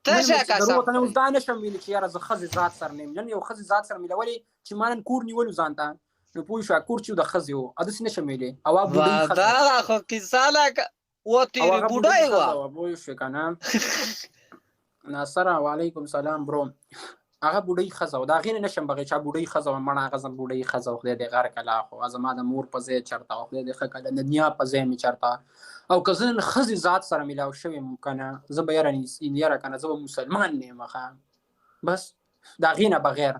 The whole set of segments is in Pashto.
ته نن مې شه چې قسم دروغ ته نه، اوس خورې. دا نشم ویلی چې یاره زه ښځې ذات سره نه یم. نن یو ښځې ذات سره ملولې چې ما نن کور نیولو ځان ته، نو پوه شو کور چې د ښځې و، داسې نشم ویلی. او هغه بوډۍ وا ښځه وه. دغه خو کیسه لکه و او تیرې هغه بوډۍ بوډۍ وه. ښځه وه، پوه شوې که نه؟ ناصر وعلیکم سلام برو. هغه بوډۍ ښځه وه، د هغې نه نشم بغیر چې هغه بوډۍ ښځه وه. مړه هغه زم بوډۍ ښځه وه، خدای دې غرق کړه. خو هغه زما د مور په ځای چېرته وه، خدای دې ښه کړه، د نیا په ځای مې چېرته. او که زه نن ښځې ذات سره ملاو شوی یم که نه، زه به یاره یاره که نه زه به مسلمان نه یم. ښه بس د هغې نه بغیر،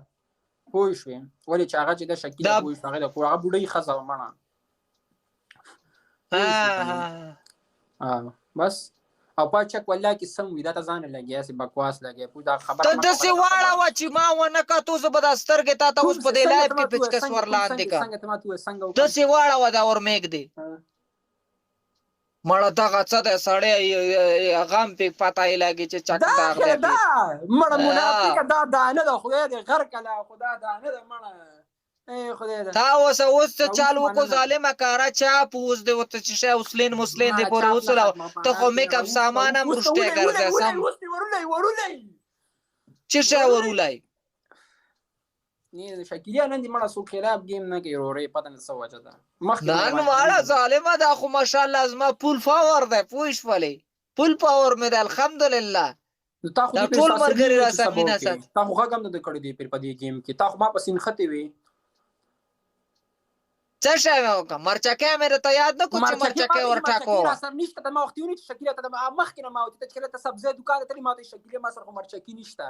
پوه شوې؟ ولې چې هغه چې د شکیله دا پوه شوې، هغې د کور هغه بوډۍ ښځه وه مړه، پوه شوې که نه؟ بس او په چک والله کې سم وي، دا ته ځانه لګیا سي بکواس لګیا، پوه دا خبره ته ما داسې کوله خبره. واړوه چې ما ونه کتو، زه به دا سترګې تا ته کوم اوس په دې څنګه لایف ته کې ما ته ووایه پچکس څنګه کوم ورلاندې څنګه کړم. څنګه ته ما ته ووایه څنګه وکم؟ داسې واړوه دا ورمېږ دی. مړه دغه څه دی سړی غم پې پته یې لګي چې چک دا داغ خیره دی دا پې. مړه منافقه، دا دانه ده، خدای دې غرق کړه، خدا دانه ده مړه، ای خدای ده. تا اوس اوس څه دا چال اوس وکړو مننه ده. ظالمه کاره چاپ اوس دې ورته چې شی اوسلین مسلین دې مړه پورې چاپ نه وڅلاوه، ختمه ته خو پناه میک اپ کې سامان هم اوس ته روشتی ولې ولې ګرځې ولې سم. اوس دې ورولې ورولې چې شی ورولې ورولای. نه شکیلیا نن دې مړه څوک خلاف ګیم نه کوي ورورې، پته نه څه وجه ده مخکې مې نن راباندې واړه نیولي. ظالمه دا خو ماشاءالله زما پول پاور دی، پوه شولې؟ پول پاور مې دی الحمدلله. نو تا خو دا دې پرې ټول تاسلي ملګري وې را چې سره سبا مینه وکړې، ساتي. تا خو غږ هم نه دی کړی دی پرې په دې ګیم کې، تا خو ما پسې نښتې وې. څه شی مې وکړم؟ مرچکی مې درته یاد نه کړو چې مرچکې ما مرچکی ته ورټکوه. مرچکې را سره نشته، ته ما وختي ونیسه چې شکیله ته مخکې نه ما وتې ته چې کله ته سبزی دوکان ته تلې ما ته شکیله ما سره خو مرچکې نشته.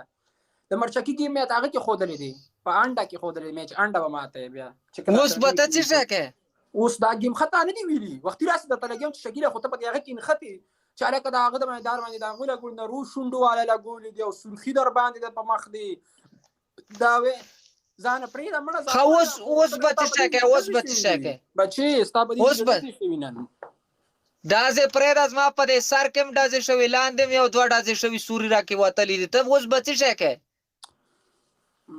د مرچکې ګیم مې ته هغه کې ښودلې دی، په انډه کې ښودلې مې چې انډه به ماته بیا چې کله اوس به ته څه شی کوې؟ اوس دا ګیم خطا نه دی ویلي، وختي راسي درته لګیم چې شکیله خو ته په دې هغه کې نښتې چې هلکه د هغه د میدان باندې د هغه لګول نرو شونډو والا لګولې دي او سرخي در باندې ده په مخ دی، دا وې ځان پرېږده مړه. ښه اوس اوس به څه شی کوې؟ اوس به څه شی کوې؟ بچې ستا په دې اوس به څه شوي نن؟ ډزې پرېږده، زما په دې سر کې هم ډزې شوې، لاندې هم یو دوه ډزې شوي، سوري راکې وتلي دي، ته اوس به څه شی کوې؟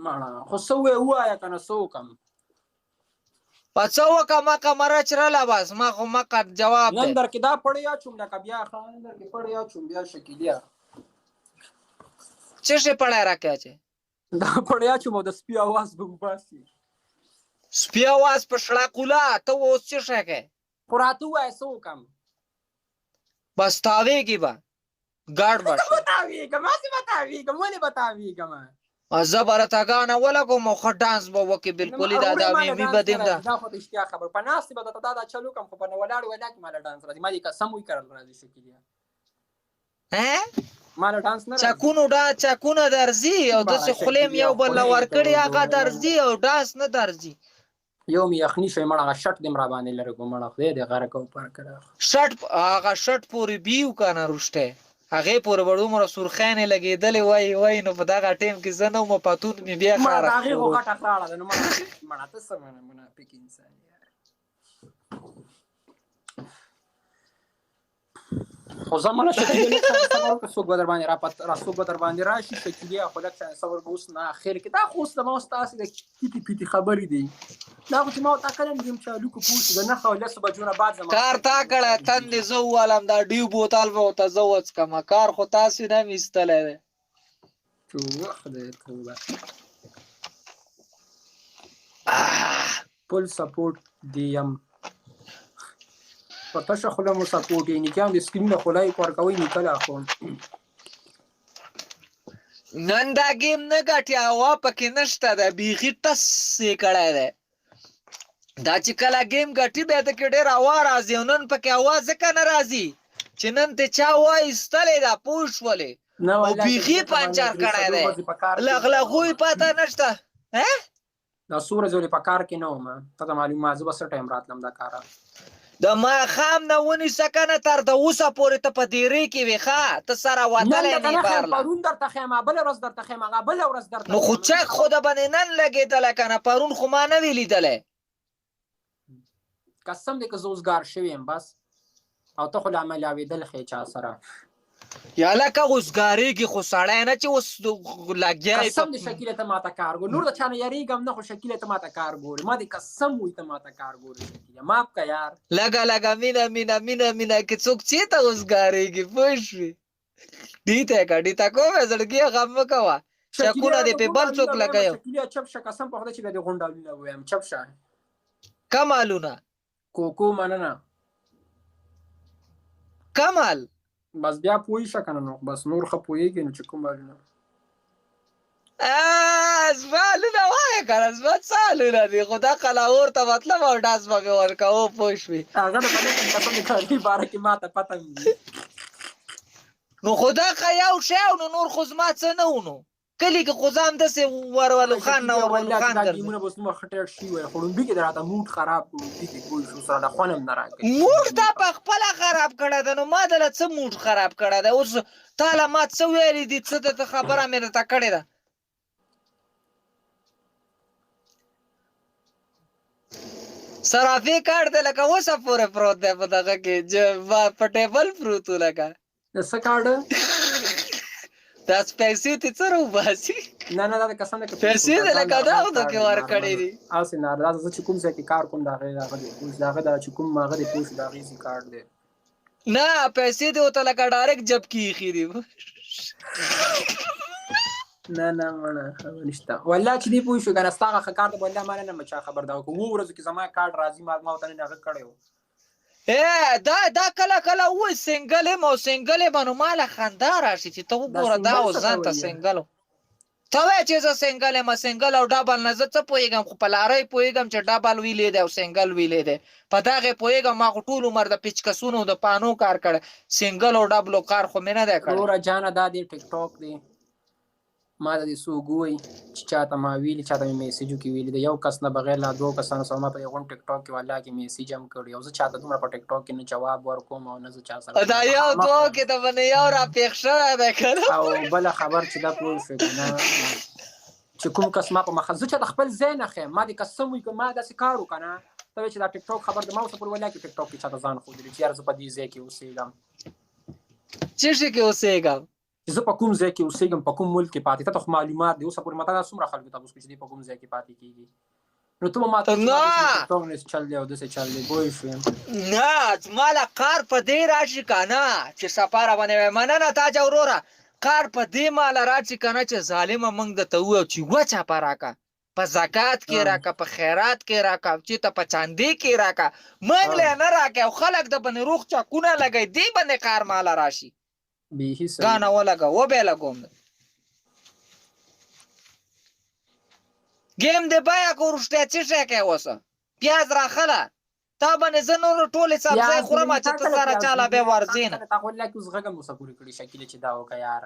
مړه خو څه ووایه ووایه که نه څه وکړم؟ په څه وکړه مکه مرچ رله، بس ما خو مکه جواب نن دی. درکې دا پړی اچوم لکه بیا ښه، نن درکې پړی اچوم بیا شکیلیا. څه شی پړی راکې اچوې؟ دا پړی اچوم او د سپي اواز به وباسي. سپي اواز په شړقوله، ته اوس څه شی کوې؟ خو راته ووایه څه وکړم؟ بس تاویږي به ګډ به څه شي. تاویږم؟ هسې به تاویږم، ولې به تاویږم؟ زه به راته ګانه ولګوم او ښه ډانس به وکړې بالکل، دا دا میمي به دې ده. دا خو د اشتیا خبر په ناستې به درته دا دا چل وکړم، خو په نه ولاړ ولاړ کې ماله ډانس راځي، ما دې قسم وي کرل راځي شکیلیا. ماله ډانس نه راځي. چکونو دا چکونه درځي او داسې خولې مې یو بل له ورکړي هغه درځي او ډانس نه درځي. یو مې یخني شوی مړه، هغه شټ دې هم راباندې لرې کو مړه، خدای دې غرق او پر کړه. شټ هغه شټ پورې بیو که نه روشتی هغې پورې به دومره سرخیانې لګېدلې وای وای، نو په دغه ټایم کې زه نه وم، پتون مې بیا مړه ښاره د هغې خو خپور. غټه خراړه ده نو مړه، مړه ته څه منه منافق انسان یار. خو زه مړه شکیلې لږ شان صبر وکړه، څوک به در باندې را څوک به در باندې راشي شکیلې، خو لږ شان صبر به اوس نه اخر کې دا خو اوس زما اوس تاسې د تیتې پیتې خبرې دي، دا خو چې ما او تا کله هم ګیم چالو کړو پوه شو د 9 او 10 بجو نه بعد زما کار تا کړی تندې زه ووالم، دا ډیو بوتل به ورته زه وڅکم، کار خو تاسې نه هم ایستلی دی. توبه خدای توبه. فل سپورټ دی یم، په تشه خوله مو سپورټ یې نیکان د سکرین له خوله یې ورکوئ نیکله خو. نن دا ګیم نه ګټي، هوا پکې نشته ده، بیخي ټس یې کړی دی. دا چې کله ګیم ګټي بیا د کې ډېر هوا راځي، او نن پکې هوا ځکه نه راځي چې نن ته چا وایستلې ده، پوه شولې؟ نه او والله بیخي پنچر کړی دی، لغلغو یې پته نشته. دا څو ورځې ولې په کار کې نه وم، ته ته معلومه زه به څه ټایم راتلم دا کاره. د ماښام نه ونیسه که نه تر د اوسه پورې ته په دیرې کې وې، ښه ته سره وتلی نن نه درته نه ښیم، بارله. پرون درته ښیم، بله ورځ درته ښیم، هغه بله ورځ درته نو خو ښیم. چک خو د باندې نن لګېدلی که نه، پرون خو ما نه وی لیدلی. قسم دې که زه اوزګار شوی یم بس، او ته خو لا ملاوېدل ښې چا سره. یا لکه اوزګارېږي خو سړی نه چې اوس لګیا یې. قسم دې شکیله ته ماته کار ګور، نور د چا نه یریږم نه، خو شکیله ته ماته کار ګورې، ما دې قسم وي ته ماته کار ګورې شکیله، معاف که یار. لږه لږه مینه مینه مینه مینه کې څوک چېرته اوزګارېږي، پوه شوې؟ ډیته کا ډیته کومه زړګي، غم مه کوه، چکونه دې په بل څوک لګوي. شکیلیا چپ شه، قسم په خدای چې بیا دې غونډالونه وایم، چپ شه. کمالونه کوکو مننه. کمال بس بیا پوه شه کنه، نو بس نور ښه پوهېږي نو چې کوم حالونه. زما حالونه وایه که نه، زما څه حالونه دي؟ خو دا قلاور ته مطلب او ډاس به مې ورکوو، پوه شوې؟ هغه د پدې قسم د کاري باره کې ما ته پته وي. نو خو دا یو شی نو نور خو زما څه نه و، نو کلي کې خو ځان داسې ورولو خان نه ورولو خان ګرځي. ګیمونه به اوس دومره ښه ټیټ شوي وای، خو ړومبي کې د راته موډ خراب کړو، ړومبي کې پوه شو سره د خوند هم نه راکوي. موډ تا په خپله خراب کړی دی، نو ما دله څه موډ خراب کړی دی؟ اوس تاله ما څه ویلي دي؟ څه درته خبره مې درته کړې ده؟ صرافي کارت دی لکه اوسه پورې پروت دی په دغه کې، په ټیبل پروت و لکه. د څه کارډ؟ دا پیسې ته څه راوباسي؟ نه نه، دا د قسم دی پیسې دې لکه دا خو کې ورکړې دي. هسې نه، دا زه چې کوم ځای کې کار کوم د هغې هغه دی پوه، د هغه دا چې کوم هغه دی پوه شو، د هغې ځي کارډ دی. نه، پیسې دې ورته لکه ډایرکټ جب کې ایښي دي. نه نه مړه، خبر نشته والله چې دی پوه شو که نه. ستا هغه کار ته والله ما نه چا خبر دا وکړو، ورځو کې زما کارډ راځي، ما ورته نن هغه کړی و. دا دا کله کله وای سنگل یم او سنگل یم، نو ماله خندا راشي چې ته وګوره دا اوس ځان ته سنگل ته وایې چې زه سنگل یم. سنگل او ډبل نه زه څه پوهېږم؟ خو په لارۍ پوهېږم چې ډبل ویلې دی او سنگل ویلې دی، په دغې پوهېږم. ما خو ټول عمر د پیچکسونو د پانو کار کړی، سنگل او ډبلو کار خو مې نه دی کړی. وروره جانه، دا دی ټیک ټاک دی، ما د دې څوک ووایي چې چاته ما ویلي، چاته مې میسجو کې ویلي، د یو کس نه بغیر لا دوو کسانو سره ما په دې غونډ ټیک ټاک کې والله کې میسج هم کړی، او زه چاته دومره په ټیک ټاک کې نه جواب ورکوم او نه زه چا سره. دا یو دوو کې ته باندې یو را پېښ شوی دی که نه؟ او بله خبر چې دا پوه شوې که نه، چې کوم کس ما په مخه، زه چاته خپل ځای نه ښیم. ما دې قسم وي که ما داسې کار وکړه نه، ته وایې چې دا ټیک ټاک خبر د ما اوسه پورې والله کې ټیک ټاک کې چاته ځان ښودلی چې یاره زه په دې ځای کې اوسېږم. څه شي کې اوسېږم؟ چې زه په کوم ځای کې اوسېږم، په کوم ملک کې پاتې، ته خو معلومات دی اوسه پورې ماته دا څومره خلکو تاسو چې دی په کوم ځای کې پاتې کیږي، نو ته به ماته نه ټیک چل دی او داسې چل دی، پوه شوې؟ نه، زما له کار په دې راشي که نه چې سفر باندې وای. مننه تاجه وروره. کار په دې ماله راشي که نه چې ظالمه موږ درته ووایو چې یوه چاپه راکه، په زکات کې راکه، په خیرات کې راکه، چې ته په چاندې کې راکه، موږ له نه راکه او خلک د باندې روغ چکونه لګوي، دې باندې کار ماله راشي. بیخي صحیح. ګانه ولګه، و به لګوم. ګیم دې بیا کو رښتیا څه شی کوې؟ اوس پیاز راخله، تا باندې زه نور ټولې سبزۍ خورم چې ته سره چاله بیا ورځې نه. تا خو لکه اوس غږ هم اوسه پورې کړی شکیله چې دا وکړه یار.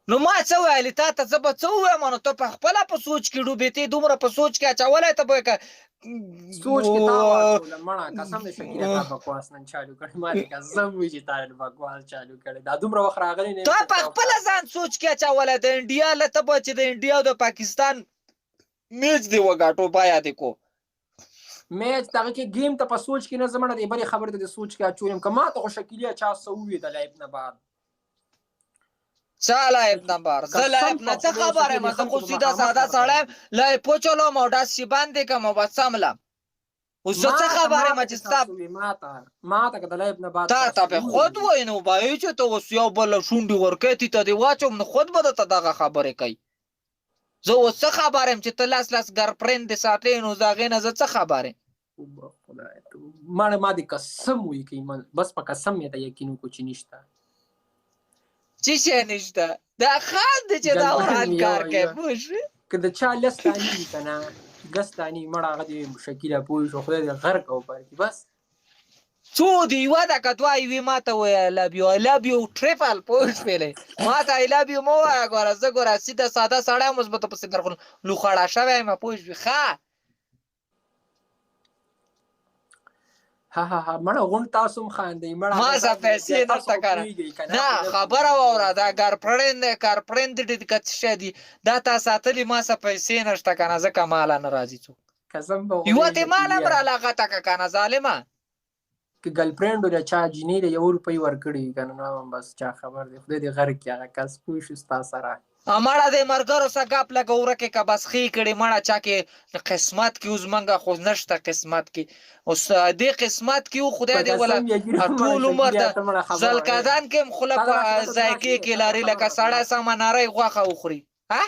نو ما څه ویلي تا ته؟ زه به څه ووایم؟ نو ته په خپله په سوچ کې ډوبې، ته دومره په سوچ کې اچولی ته به که سوچ کې تا واچولم مړه، قسم دې شکیله تا بکواس نن چالو کړی، ما دې قسم وي چې تا نن بکواس چالو کړی، دا دومره وخت راغلی نه. تا په خپله ځان سوچ کې اچولی د انډیا له ته به چې د انډیا او د پاکستان میچ دی وګټو بیا دې کو. میچ دغه کې ګیم ته په سوچ کې نه زمړه، دې بلې خبرې ته د سوچ کې اچولم که ما ته خو شکیله چا څه ووی د لایف نه بعد. چا لایف نه بار؟ زه لایف نه څه خبر یم؟ زه خو سیده ساده سړی یم، لایف وچلوم او داسې باندې کوم او بس سملم. اوس زه څه خبر یم چې ستا ما ته که د لایف نه بعد تا ته به خود وایي، نو بایي چې ته اوس یو بل شونډې ورکوې، تی ته دې واچوم نو خود به درته دغه خبرې کوي. زه اوس څه خبر یم چې ته لاس لاس ګرلفرند دې ساتلی، نو زه هغې نه زه څه خبر یم؟ خدای ته مړه، ما دې قسم وي که ایمان، بس په قسم مې ته یقین وکړو چې نشته. څه شی نشته؟ دا خان دی چې دا وران کار کوي، پوه شوې؟ که د چا لس دانې وي که نه لس دانې مړه، هغه دې شکیله پوه شو، خدای دې غرق او پرکي بس. څو دی؟ یوه ده که دوه؟ یوې ما ته وایي I love you، I love you triple، پوه شوې؟ ما ته I love you مه وایه. ګوره زه ګوره سیده ساده سړی یم، اوس به ته پسې درغلم، لوخړه شوی یم، پوه شوې؟ ښه. ها ها ها، مړه غونډ تاسو هم خاندئ مړه. ما څه پیسې نشته کنه. نه، خبره واوره، دا ګرلفرند دی، ګرلفرند دې که څه شی دي دا تا ساتلي، ما څه پیسې نشته کنه، ځکه ماله نه راځي څوک. قسم په یوه دې مال هم راله غته که کنه ظالمه. که ګرلفرند له چا جینۍ له یو روپۍ ورکړي وي که نه، نو بس چا خبر دی، خدای دې غرق کړي هغه کس، پوه شو ستا سره. مړه دې مرګرو سره ګپ لګه ورکه که بس ښې کړې مړه چا کې قسمت کې اوس منګه خو نشته قسمت کې اوس دې قسمت کې خدای دې ولا ټول عمر د زلکدان کې هم خوله په ذایقې کې لري لکه سړی سمه نرۍ غوښه وخوري. ها.